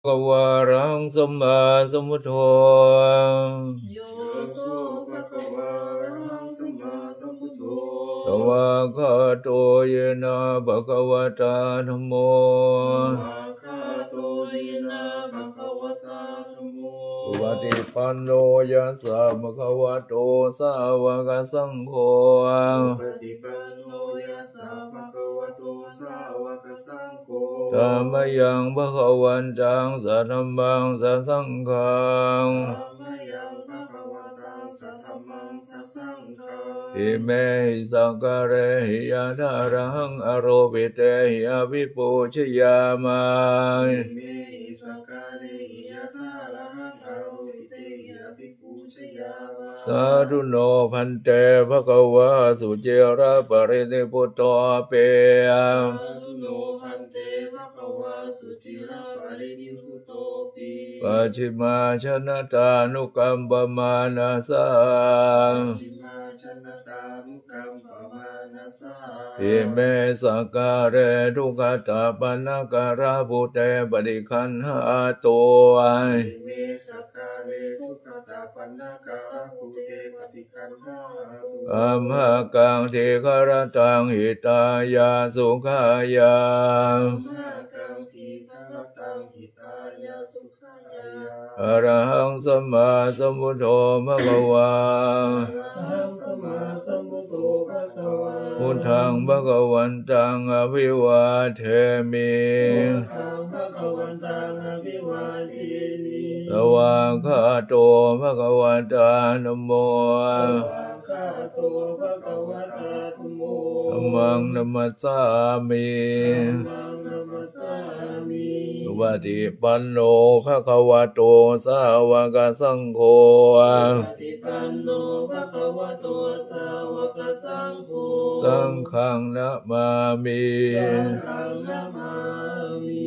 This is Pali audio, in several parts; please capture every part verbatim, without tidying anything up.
bhagavā arahaṃ sammāsambuddho. Yo so bhagavā arahaṃ sammāsambuddho. Svākkhāto yena bhagavatā dhammo. Svākkhāto yena bhagavatā dhammo. Supaṭipanno yassa bhagavato sāvakasaṅgho. Supaṭipanno yassa bhagavato sāvakasaṅgho. Tammayaṃ bhagavantaṃ sadhammaṃ sasaṅghaṃ. Tammayaṃ bhagavantaṃ sadhammaṃ sasaṅghaṃ. Imehi sakkārehi yathārahaṃ āropitehi abhipūjayāma. Imehi sakkārehi yathārahaṃ āropitehi abhipūjayāma. Sādhu no bhante bhagavā suciraparinibbutopi. Sādhu no bhante bhagavā suciraparinibbutopi. Pacchimājanatānukampamānasā. Pacchimājanatānukampamānasā. Ime sakkāre duggatapaṇṇākārabhūte paṭiggaṇhātu. Ime sakkāre duggatapaṇṇākārabhūte paṭiggaṇhātu. Amhākaṃ dīgharattaṃ hitāya sukhāya. Amhākaṃ dīgharattaṃ hitāya sukhāya. Arahaṃ sammāsambuddho bhagavā. Arahaṃ sammāsambuddho bhagavā. Buddhaṃ bhagavantaṃ abhivādemi. Buddhaṃ bhagavantaṃ abhivādemi. Svākkhāto bhagavatā dhammo. Svākkhāto bhagavatā dhammo. Dhammaṃ namassāmi. Dhammaṃ namassāmi. Supaṭipanno bhagavato sāvakasaṅgho. Supaṭipanno bhagavato sāvakasaṅgho. Saṅghaṃ namāmi. Saṅghaṃ namāmi.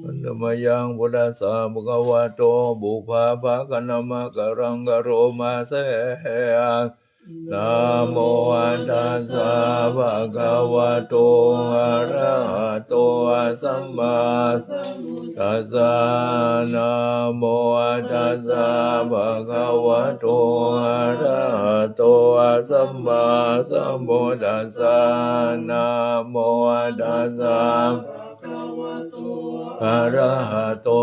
Handa mayaṃ buddhassa bhagavato pubbabhāganamakāraṃ karoma se. Namo tassa bhagavato arahato sammāsambuddhassa. Namo tassa bhagavato arahato sammāsambuddhassa. Namo tassa bhagavato arahato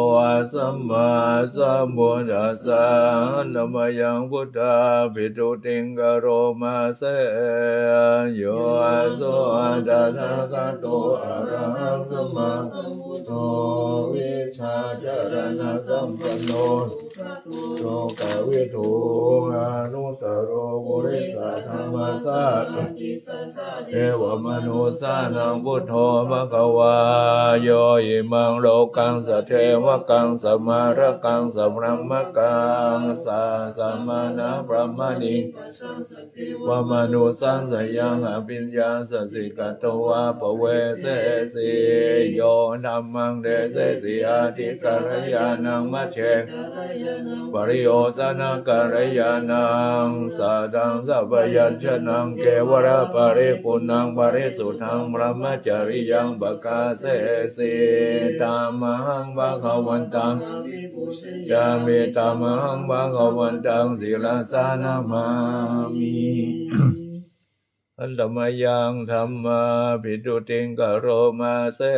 sammāsambuddhassa. Handa mayaṃ buddhābhistutiṃ karoma se. Yo so tathāgato arahaṃ sammāsambuddho vijjācaraṇasampanno sugato lokavidū anuttaro purisadammasārathi satthā devamanussānaṃ buddho bhagavā. Yo imaṃ lokaṃ sadevakaṃ samārakaṃ sabrahmakaṃ sassamaṇabrāhmaṇiṃ devamanussānaṃ yaṃ abhiññāya sikkhitvā pavessesi. Yo dhammaṃ desesi atthikalyāṇaṃ majjhe kalyāṇaṃ pariyosānakalyāṇaṃ sataṃ sabyañjanaṃ kevalaparipuṇṇaṃ parisuddhaṃ brahmacariyaṃ pakāsesi. Tamahaṃ bhagavantaṃ abhipūjayāmi. Tamahaṃ bhagavantaṃ sirasā namāmi. Handa mayaṃ dhammābhistutiṃ karoma se.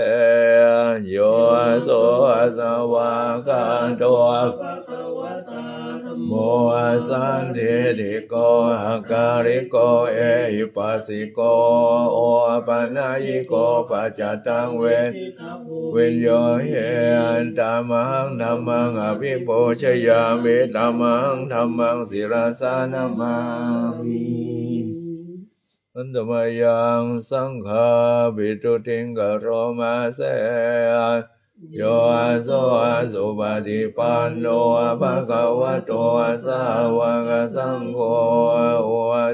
Yo so svākkhāto bhagavatā dhammo sandiṭṭhiko akāliko ehipassiko opanayiko paccattaṃ veditabbo viññūhīti. Tamahaṃ dhammaṃ abhipūjayāmi. Tamahaṃ dhammaṃ sirasā namāmi. Handa mayaṃ saṅghābhistutiṃ karoma se. Yo so supaṭipanno bhagavato sāvakasaṅgho,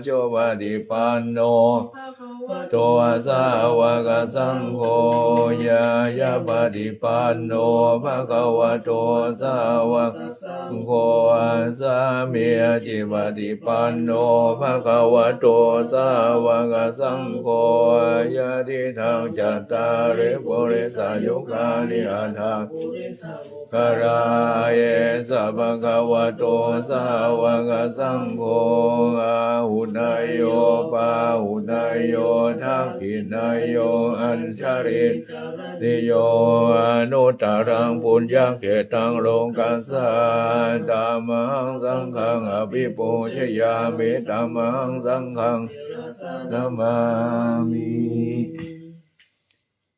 ujupaṭipanno bhagavato sāvakasaṅgho, ñāyapaṭipanno bhagavato sāvaka saṅgho, sāmīcipaṭipanno bhagavato sāvakasaṅgho, yadidaṃ cattāri purisayugāni aṭṭha purisapuggalā Esa bhagavato sāvakasaṅgho, āhuneyyo pāhuneyyo dakkhiṇeyyo añjalikaraṇīyo anuttaraṃ puññakkhettaṃ lokassa. Tamahaṃ saṅghaṃ abhipūjayāmi, tamahaṃ saṅghaṃ namāmi.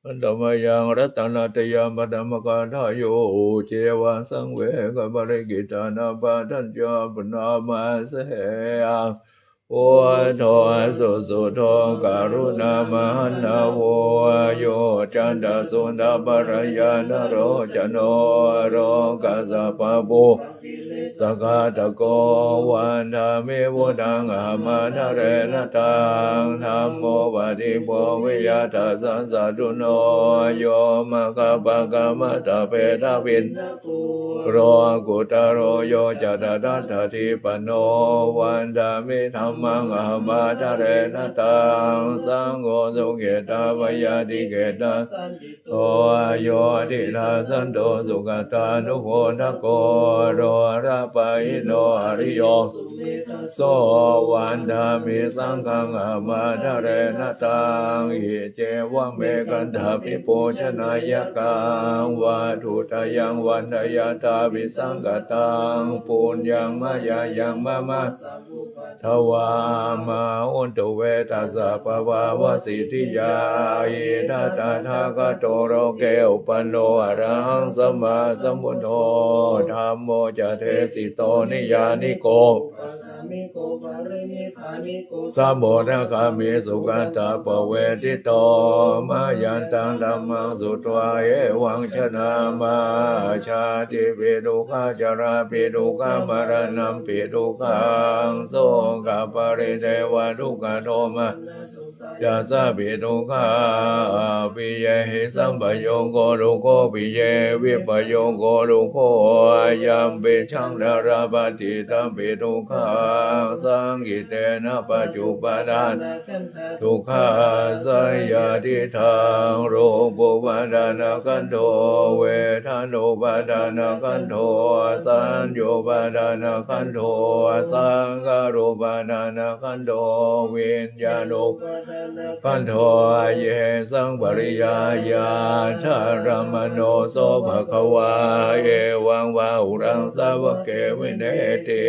Handa mayaṃ ratanattayam paṭhamagāthāyo, uccevasaṃ vegaparikkhitānapāṭhañca bhaṇāma se. Buddho susuddho karuṇāmahaṇṇavo, yoccantasuddhaparāyānalocano, lokassa pāpo sakātako, vandāmi buddhaṃ ahaṃ ādarena taṃ. Dhammo paṭibbojja tassa satthuno, yo maggappakamatapetabindako, lokuttaro yo ca tadatthadhipanno, vandāmi dhammaṃ ahaṃ ādarena taṃ. Saṅgho sukhetappayātiketta to, yo diṭṭhasanto sugatānubodhako, dorapahīno ariyo so, vandāmi saṅghaṃ ahaṃ ādarena taṃ. Iccevamekantabhipūjanāyakaṃ, vatthuttayaṃ vandeyya tavisaṅkhataṃ, puññaṃ mayā yaṃ mama sabbupaddavā, mā hontu ve tassa pabhāvasiddhiyā. Idha tathāgato loke uppanno arahaṃ sammāsambuddho, dhammo ca desito niyyāniko, upasāmiko parinibbāniko, sambodhagāmi sugatappavedito. Mayantaṃ dhammaṃ sutvā evaṃ janamā, jātipi dukkhā jarāpi dukkhā maraṇampi dukkhaṃ, sokaparidevadukkhadomana ssapi dukkhā, appiyehi sampayogo dukkho, piyehi vippayogo dukkho, yampicchaṃ na labhati tampi dukkhaṃ, saṅkhittena pañcupādānakkhandhā dukkhā. Saññādiṭṭhaṃ rūpupādānakkhandho, vedanupādānakkhandho, saññupādānakkhandho, saṅkhārupādānakkhandho, viññānu khandho. Yesaṃ pariyāyātharammaṇo so bhagavā, evaṃ bahulaṃ sāvake vineti.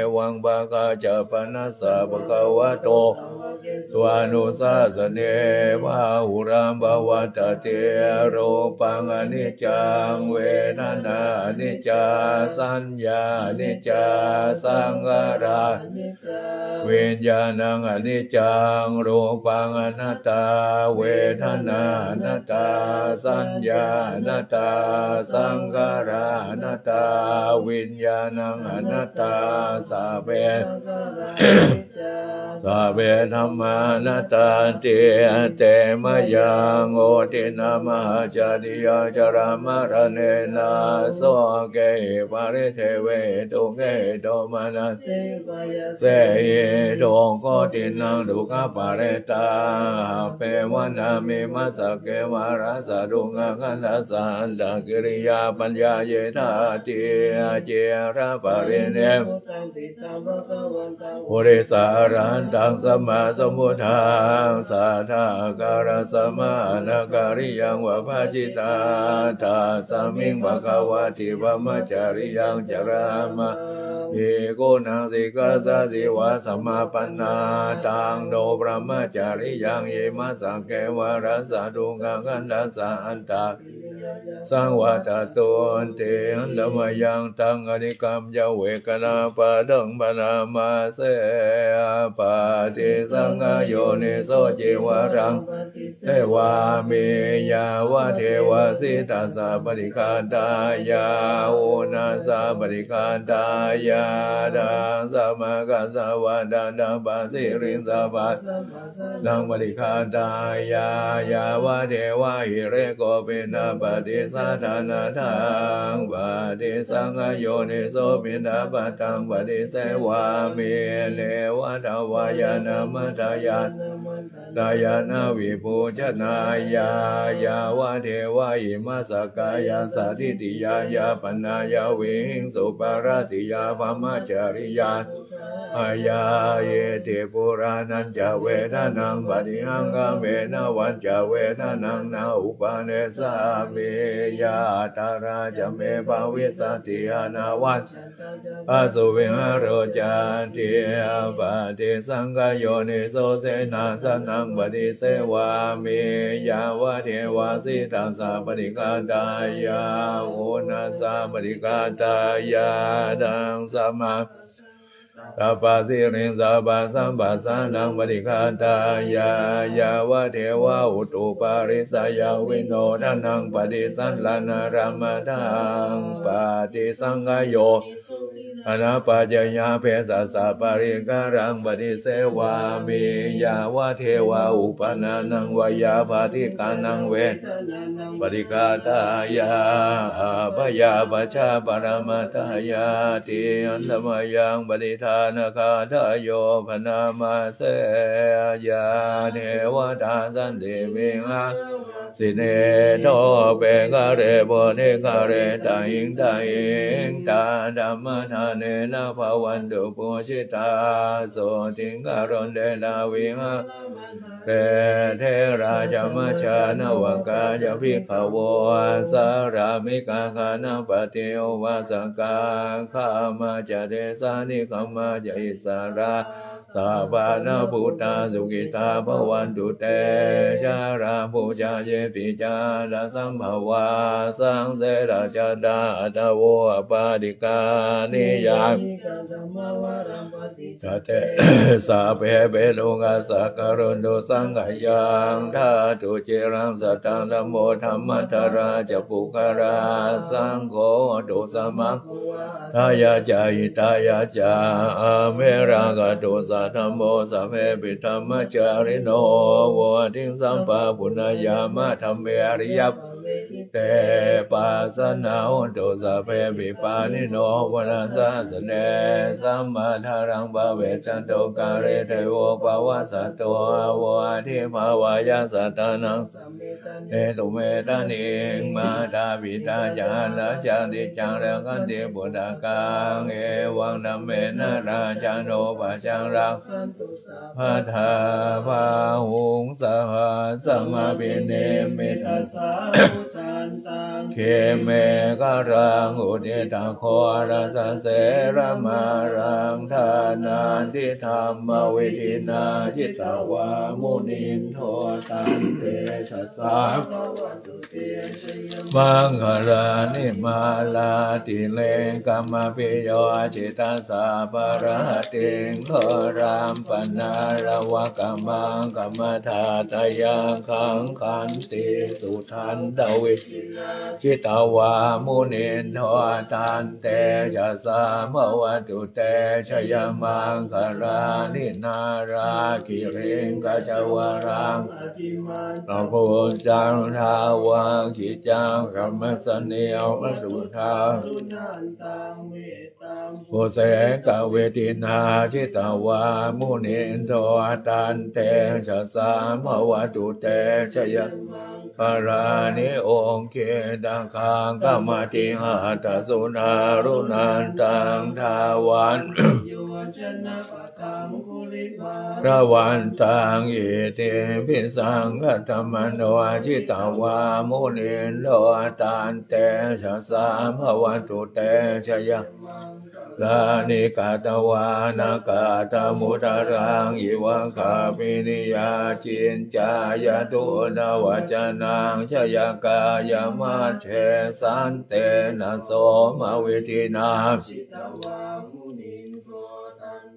Evaṃ bhāgā ca pana sā bhagavato sāvakesu anusāsane, bahulaṃ pavattati. Rūpaṃ aniccaṃ, vedanā aniccā, saññā aniccā, saṅkhārā aniccā, viññāṇaṃ aniccaṃ. Rūpaṃ anattā, vedanā anattā, saññā anattā, saṅkhārā anattā, viññāṇaṃ anattā. Sabbe sabbe dhammā anattāti. Te mayaṃ otiṇṇā mahācariyā, jarāmaraṇena sokehi paridevehi, dukkhehi domanassehi bhayassehi, dukkhotiṇṇaṃ dukkhaparittaṃ, appeva nāma mayhaṃ, saṅghe varassa dukkhakkhandhassa, antakiriyā paññāyitā ti. Ciraparinibbu purisaṃ arahantaṃ sammāsambuddhaṃ, satthā kālassa mahānāgariyaṃ vavattitā, tasmiṃ bhagavā ti brahmacariyaṃ carāma, bhikkhūnaṃ sikkhāsājīvasamāpannā. Taṃ no brahmacariyaṃ imaṃ saṅghe varassa dukkhakkhandhassa, anta saṃvattatu ti. Handa mayaṃ taṃ atikkāmya vegaṃ, vātaṃ bhaṇāma se. Paṭisaṅkhā yoniso cīvaraṃ paṭisevāmi, yāvadeva sītassa paṭighātāya, uṇhassa paṭighātāya, dassamakassa vātatappasiriṃsa, pāsa naṃ paṭighātāya, yāvadeva hirikopinapaṭicchādanatthaṃ. Paṭisaṅkhayoniso piṇḍapātaṃ paṭisevāmi. Neva davāya na madāya na maṇḍanāya na vibhūsanāya, yāvadeva imassa kāyassa ṭhitiyā yāpanāya vihiṃsūparatiyā brahmacariyā āyā. Iti purāṇañca vedanaṃ paṭihaṅkhāmi navañca vedanaṃ na uppādessāmi, yātrā ca me bhavissati anavajjatā ca phāsuvihāro cāti. Paṭisaṅkhayoniso senāsanaṃ paṭisevāmi, yāvadeva sītassa paṭighātāya uṇhassa paṭighātāya ḍaṃsamakāya tappasiriṃsapasamphassānaṃ paṭighātāya, yāvadeva utuparissayavinodanaṃ paṭisallānārāmatthaṃ. Paṭisaṅkhayo anappaccayabhesajjaparikkhāraṃ paṭisevāmi, yāvadeva uppannānaṃ veyyābādhikānaṃ vedanānaṃ paṭighātāya abyāpajjhaparamatāyāti. Handa mayaṃ paṭidānagāthāyo bhaṇāma se. Yā devatā santi vihāravāsinī thūpe ghare bodhighare tahiṃ tahiṃ, tā dhammadānena bhavantu pūjitā, sotthiṃ karontedha vihāramaṇḍale. Therā ca majjhā navakā ca bhikkhavo, sārāmikā gānapatī upāsakā, gāmā ca desā nigamā ca issarā, sappāṇabhūtā sukhitā bhavantu te. Jalābujā yepi ca aṇḍasambhavā, saṃsedajātā athavopapātikā, niyyānikaṃ dhammavaraṃ paṭicca te, sabbepi dukkhassa karontu saṅkhayaṃ. Ṭhātu ciraṃ sataṃ dhammo dhammaddharā ca puggalā, saṅgho hotu samaggo va atthāya ca hitāya ca. Averā kātuṃ saddhammo sabbepi dhammacārino, vuḍḍhiṃ sampāpuṇeyyāma dhamme ariyappavedite. Pasannā hontu sabbepi pāṇino buddhasāsane, sammā dhāraṃ pavecchanto kāle devo pavassatu. Vuḍḍhibhāvāya sattānaṃ netu medaniṃ, mātā pitā ca atrajaṃ niccaṃ rakkhanti puttakaṃ, evaṃ dhammena rājāno pajaṃ rakkhantu sabbadā. Bāhuṃ sahassamabhinimmitasāvudhantaṃ, girimekhalaṃ uditaghorasasenamāraṃ, dānādidhammavidhinā jitavā munindo, tantejasā bhavatu te jayamaṅgalāni. Mārātirekamabhiyujjhitasabbarattiṃ, ghorampanāḷavakamakkhamathaddhayakkhaṃ, khantīsudantavidhinā jitavā munindo, tantejasā bhavatu te jayamaṅgalāni. Nāḷāgiriṃ gajavaraṃ atimattabhūtaṃ, dāvaggicakkamasanīva sudāruṇantaṃ, mettambusekavidhinā jitavā munindo, tantejasā bhavatu te jayamaṅgalāni. Ukkhittakhaggamatihatthasudāruṇantaṃ, dhāvan bbhayantaṃ iddhībhisaṅkhatamano, jitavā munindo, tantejasā bhavatu te jayamaṅgalāni. Katvāna kaṭṭhamudaraṃ iva gabbhinīyā, ciñcāya duṭṭhavacanaṃ janakāyamajjhe, santena somavidhinā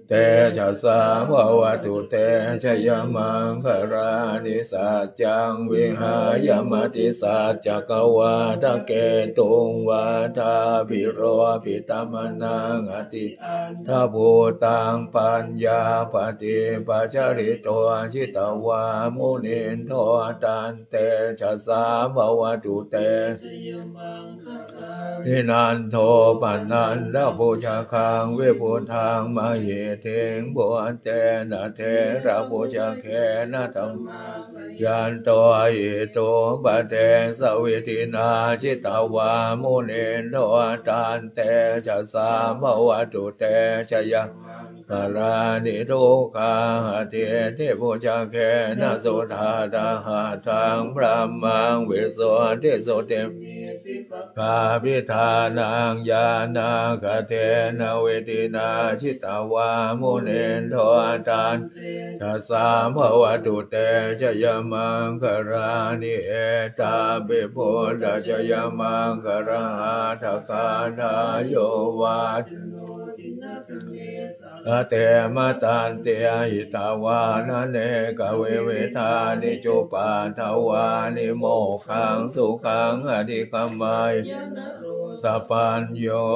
tejasā bhavatu te jayamaṅgalāni. Saccaṃ vihāya matisaccakavādaketuṃ vādābhiropitamanaṃ atiandhabhūtaṃ paññāpadīpajalito jitavā munindo taṃ tejasā bhavatu te jayamaṅgalāni. Nandopanandabhujagaṃ vibudhaṃ mahiddhiṃ puttena therabhujagena damāpayanto iddhūpadesavidhinā jitavā munindo taṃ tejasā bhavatu te jayamaṅ galāni. Duggāhadiṭṭhibhujagena sudaṭṭhahatthaṃ brahmaṃ visuddhijutimiddhibakābhidhānaṃ ñāṇāgadena vidhinā jitavā munindo taṃ tejasā bhavatu te jayamaṅgalāni. Etāpi buddhajayamaṅgalaaṭṭhagāthā yo vācano dinadine sarate matandī hitvānanekavividhāni cupaddavāni mokkhaṃ sukhaṃ adhigameyya naro sapañño.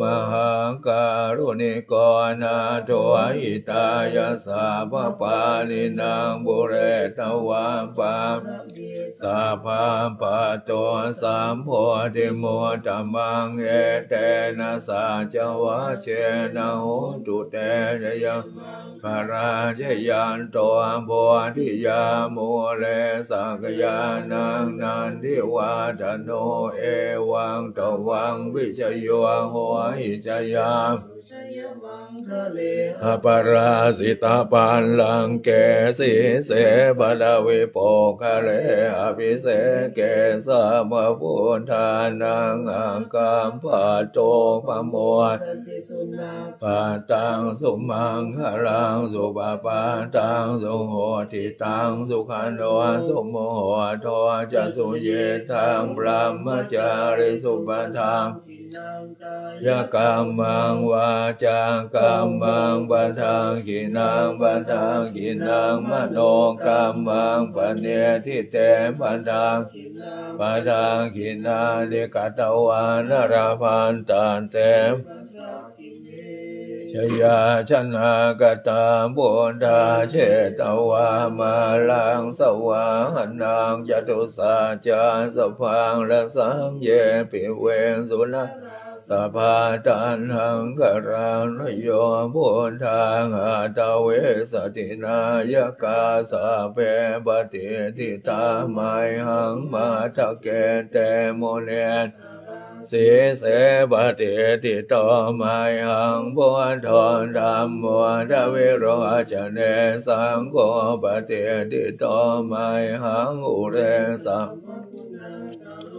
Mahākāruṇiko nātho hitāya sabbapāṇinaṃ pūretvā pāramī sabbā patto sambodhimuttamaṃ etena saccavajjena hotu te jayamaṅgalā. Jayanto bodhiyā mūle sakyānaṃ nandivaḍḍhano evaṃ tvaṃ vijayo hohi jayassu jayamaṅgale aparājitapallaṅke sīse paṭhavipokkhare abhiseke sabbabuddhānaṃ aggappatto pamodati. Sunakkhattaṃ sumaṅgalaṃ supabhātaṃ suhuṭṭhitaṃ sukhaṇo sumuhutto ca suyiṭṭhaṃ brahmacārisu padakkhiṇaṃ kāyakammaṃ vācākammaṃ padakkhiṇaṃ padakkhiṇaṃ manokammaṃ paṇidhī te padakkhiṇā padakkhiṇāni katvāna labhantatthe padakkhiṇe. Jayāsanāgatā buddhā jetvā māraṃ savāhanaṃ catusaccāsabhaṃ rasaṃ ye piviṃsu narāsabhā. Taṇhaṅkarādayo buddhā aṭṭhavīsati nāyakā sabbe patiṭṭhitā mayhaṃ matthake te munissarā. Sīse patiṭṭhito mayhaṃ buddho dhammo dvilocane saṅgho patiṭṭhito mayhaṃ ure sabbaguṇākaro.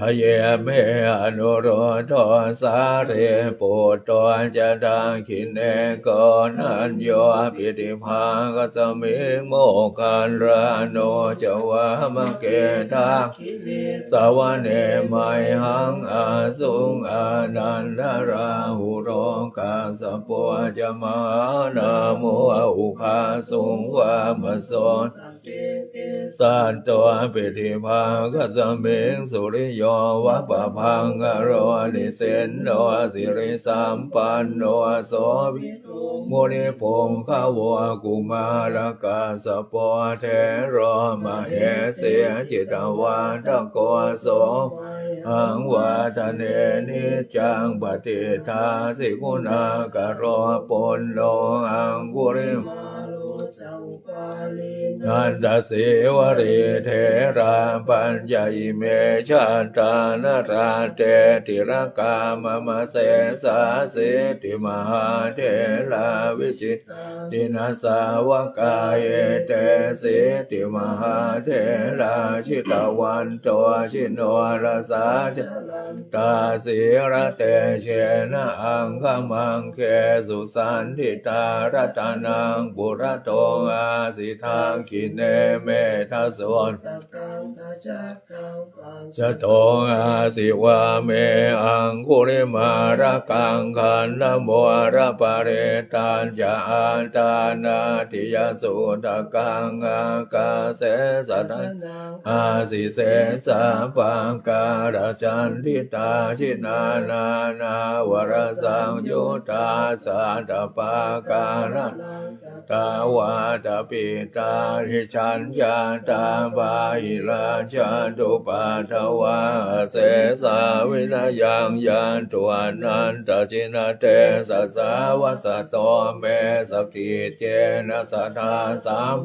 Hadaye me anuruddho sārīputto ca dakkhiṇe koṇḍañño piṭṭhibhāgasmiṃ moggallāno ca vāmake. Dakkhiṇe savane mayhaṃ āsuṃ ānandarāhulo kassapo ca mahānāmo ubhāsuṃ vāmasotake. Kesanto piṭṭhibhāgasmiṃ suriyo va pabhaṅkaro nisinno sirisampanno sobhi munipuṅgavo. Kumārakassapo thero mahesī cittavādako so mayhaṃ vadane niccaṃ patiṭṭhāsi guṇākaro. Puṇṇo aṅgulimālo ca upālī nandasīvalī therā pañca ime jātā nalāṭe tilakā mama. Sesāsīti mahātherā vijitā jinasāvakā etesīti mahātherā jitavanto jinorasā jalantā sīlatejena aṅgamaṅgesu saṇṭhitā. Ratanaṃ purato āsi dakkhiṇe mettasuttakaṃ Cakkaṃ pacchato āsi vāme aṅgulimālakaṃ, khandhamoraparittañca āṭānāṭiyasuttakaṃ, ākāse chadanaṃ āsi sesā pākārasaṇṭhitā. Jinā nānāvarasaṃyuttā sattappākāralaṅkatā, vātapittādisañjātā bāhirajjhattupaddavā, asesā vinayaṃ yantu anantajinatejasā. Vasato me sakiccena sadā sam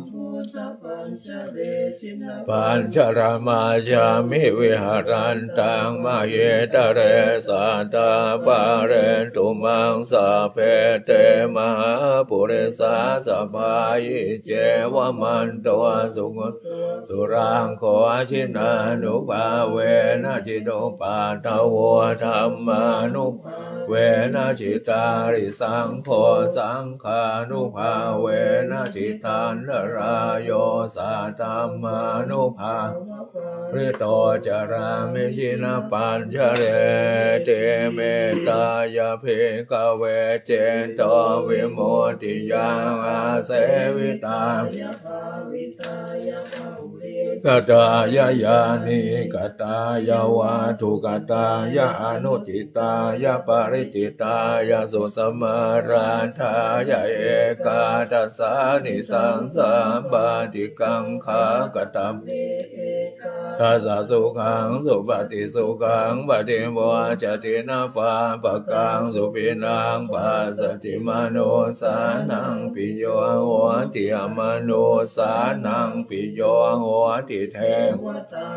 pañjaramajjhamhi viharantaṃ mahītale, sadā pālentu maṃ sabbe te mahāpurisāsabhā. Iccevamanto sugutto surakkho, jinānubhāvena jitupaddavo, dhammānubhāvena jitārisaṅgho, saṅ ghānubhāvena jitantarāyo, saddhammānubhāvapālito carāmi jinapañjareti. Mettāya bhikkhave cetovimuttiyā āsevitāya bhāvitāya bāhumānikatāya vatthukatāya anuci tāya paricitāya susamāraddhāya ekādasānisaṃsā pāṭikaṅkhā. Katame ekādasa sukhaṃ supati, sukhaṃ paṭibujjati, na pāpakaṃ supinaṃ passati, manussānaṃ piyo hoti, amanussānaṃ piyo hoti, devatā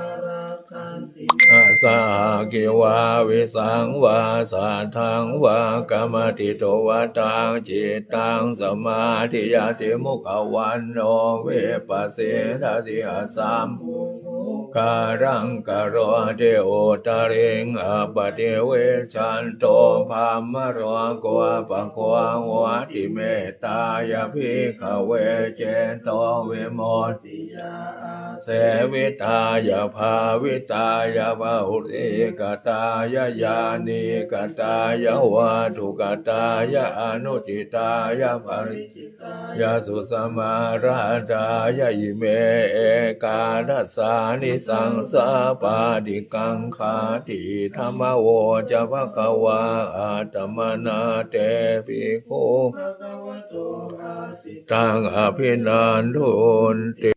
assa aggi vā visaṃ vā satthaṃ vā kamati, tuvaṭaṃ cittaṃ samādhiyati, mukhavaṇṇo vippasīdati, asammūḷho kālaṃ karoti, uttariṃ appaṭivijjhanto brahmalokūpago hoti. Mettāya bhikkhave cetovimutti āsevitāya bhāvitāya bahulīkatāya yānīkatāya vatthukatāya anucitāya paricitāya susamāraddhāya, ime ekādasānisaṃsā pāṭikaṅkhāti. Idamavoca bhagavā. Attamanā te bhikkhū taṃ abhinandunti.